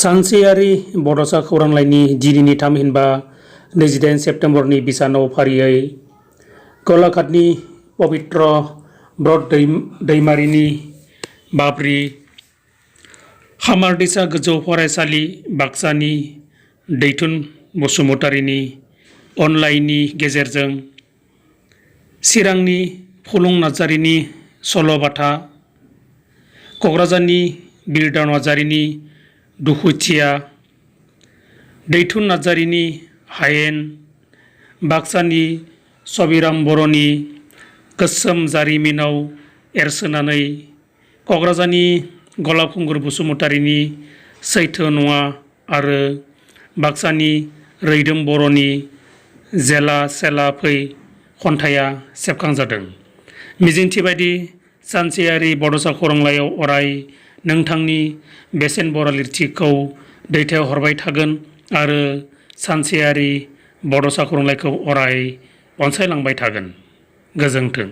सानसेयारि बड'सा खौरांलाइनि दिनैनि थामहिनबा 28 सेप्तेम्बरनि बिसानाव फारियै गलाघाटनि पवित्र ब्रड दैमारिनि बाब्रि खामारदैसा गोजौ फरायसालि बाक्सानि दैथुन बसुमतारिनि अनलाइननि गेजेरजों चिरांनि फुलुं नार्जारिनि सल'बाथा क'क्राझारनि बिरदाव नार्जारिनि दुखुथिया दैथुन नार्जारिनि हायेन बाक्सानि सबिराम बर'नि गोसोम जारिमिनाव एरसोनानै क'क्राझारनि गलाबखुंगुर बसुमतारिनि सैथो नङा आरो बाक्सानि रैदोम बर'नि जेला सेला फै खन्थाइया सेबखांजादों। मिजिंथि बायदि सानसेयारि बड'सा खौरांलाइयाव अराय नोंथांनि बेसेन बरा लिरथिखौ दैथायहरबाय थागोन आरो सानसेयारि बड'सा खौरांलाइखौ अराय अनसायलांबाय थागोन। गोजोन्थों।